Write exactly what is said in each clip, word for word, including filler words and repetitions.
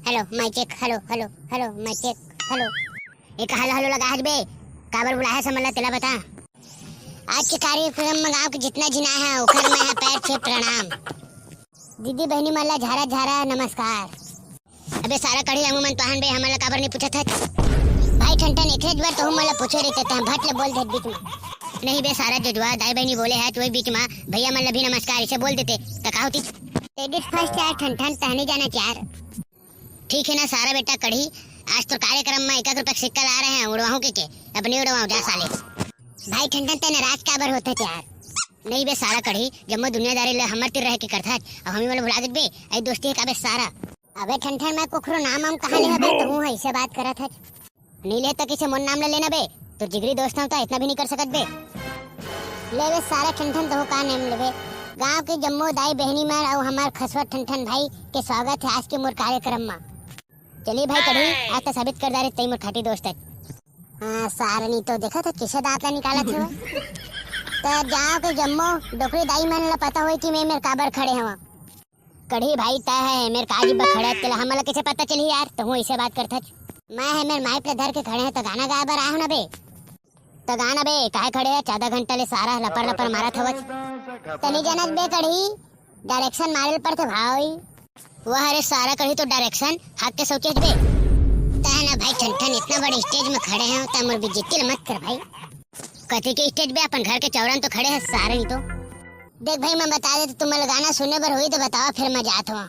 Hello, mic check. Hello, hello, hello, mic check. Hello. एक hello hello लगा हस बे, काबर बुलाए हस हमन ला, तेला बता। आज के कार्यक्रम में गांव के जितना झिन आए हे, ओखर मैं हा पैर छे प्रणाम। दीदी बहिनी मन ला झारा झारा नमस्कार। अबे सारा कढ़ी, हमू मन तो हन बे, हमन ला काबर नहीं पूछत हस? भाई ठनठन, एक बार तो हमन ला पूछे रहिते, तैं भट ले बोल दे बीच में। नहीं बे सारा, जजुआ दाई बहिनी बोले हे, तो वही बीच में भैया मन ला भी नमस्कार इसे बोल देते, तो का होती? लेडीज फर्स्ट यार ठनठन, तहनी जाना यार। ठीक है ना सारा बेटा कढ़ी, आज तो कार्यक्रम में एक एक रुपया के सिक्का ला रहे हैं, उड़वाहूँ के, के? अब नहीं उड़वाहूँ, जा साले। भाई ठनठन, तैं नाराज काबर होत हस यार? नहीं बे सारा कढ़ी, जम्मो दुनियादारी ले हमर तीर रह के करथस, अब हमी मन ला भुला देबे, ऐ दोस्ती हे का बे सारा? अबे ठनठन, मैं कुखरो नाम हम कहाँ ले हबे, तहूँ ऐसे बात करत हस। नहीं ले तो किसे मोर नाम ले लेना बे, तो जिगरी दोस्त हूँ तो इतना भी नहीं कर सकत बे। ले बे सारा ठनठन, तहूँ का नाम लेबे? गांव के जम्मो दाई बहिनी मन अउ हमार खसवा ठनठन भाई के स्वागत है आज के मोर कार्यक्रम में। चलिए भाई कढ़ी, आज तो साबित कर डारे तई मोर खाटी दोस्त है। हाँ, सारनी तो देखा था किसे दांत ला निकालत हे। तो गांव के जम्मो डोकरी दाई मन ला पता होई कि मैं मेर काबर खड़े हवा। कढ़ी भाई, तय है मेर का जिब्बा खड़े, तेला हमला कैसे पता चली यार? तहूँ ऐसे बात करथच। मैं है मेर माइक ला धर के खड़े हैं तो गाना गाए बर आए हो ना बे। तो गाना बे, काहे खड़े है? आधा घंटा ले सारा लपर लपर मारत हवच। तनी जानत बे कढ़ी, डायरेक्शन मारे ल पड़थे भाई। वाह रे सारा कढ़ी, तो डायरेक्शन हक के सोचे बे। तय ना भाई ठनठन, इतना बड़े स्टेज में खड़े हैं, तय मोर बेइज्जती ल मत कर भाई। कथी के स्टेज बे, अपन घर के चौरन तो खड़े हैं सारे नहीं तो। देख भाई, मैं बता देता, तुमन ला गाना सुने बर होई तो बतावा, फिर मैं जात हूँ।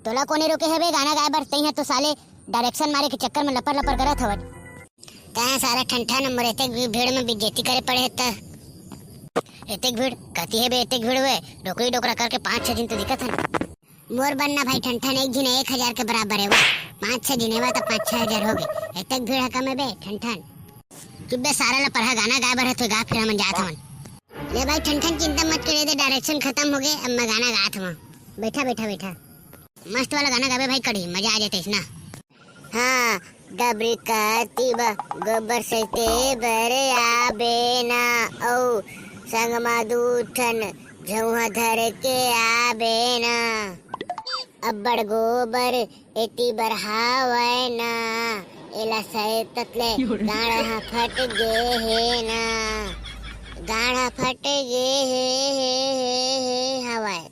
तोला कोने रोके हे बे गाना गाए बर? तइहा तो साले डायरेक्शन मारे के चक्कर में लपर लपर करत हवत। कहाँ सारा ठनठन मोर एतेक भी भीड़ में बेइज्जती करे पड़े हे त। एतेक भीड़? कती हे बे एतेक भीड़ हुए? डोकरी डोकरा करके पाँच छह झिन तो दिखत हन। मोर बर ना भाई ठनठन, एक झिन एक हजार के बराबर हे वो। पाँच छह झिन हे वो तो पाँच छह हजार हो गए। एतेक भीड़ हे कम हे बे ठनठन। चुप बे सारा, ला पढ़ा, गाना गाए बर हे तो गा, फिर हमन जात हवन। ले भाई ठनठन, चिंता मत करे, दे डायरेक्शन खत्म हो गए, अब मैं गाना गात हूँ। बैठा बैठा बैठा। मस्त वाला गाना गाबे भाई कढ़ी, मजा आ जाते इसना। हाँ, डबरी काती बा, गोबर सहिते बर आबे ना, औ संग मा दू ठन झौहा धर के आबे ना। अब्बड़ गोबर एती बर हावय ना, एला सहितत ले गाड़ा ह फट गे हे ना, गाड़ा फट गे हे, हे, हे, हे हवय।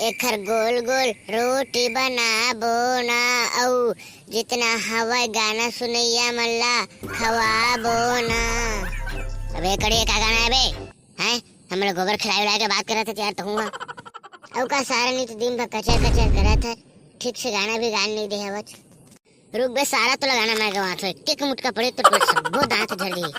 एखर गोल गोल रोटी बनाबो ना, अउ जितना हवय गाना सुनइया मन ला खवाबो ना। अबे कड़िया, का गाना हे बे? हैं? हमला गोबर खिलाए उलाए के बात करत हे यार, तहूँ हा। अउ का सारा नी तो दिन भर कचर कचर करत हे, ठीक से गाना भी गान नहीं दे हवच। रुक बे सारा, तोला गाना मैं गवात हूँ, एक एक मुटका पड़े तो तोर सब्बो दांत झड़ जाही।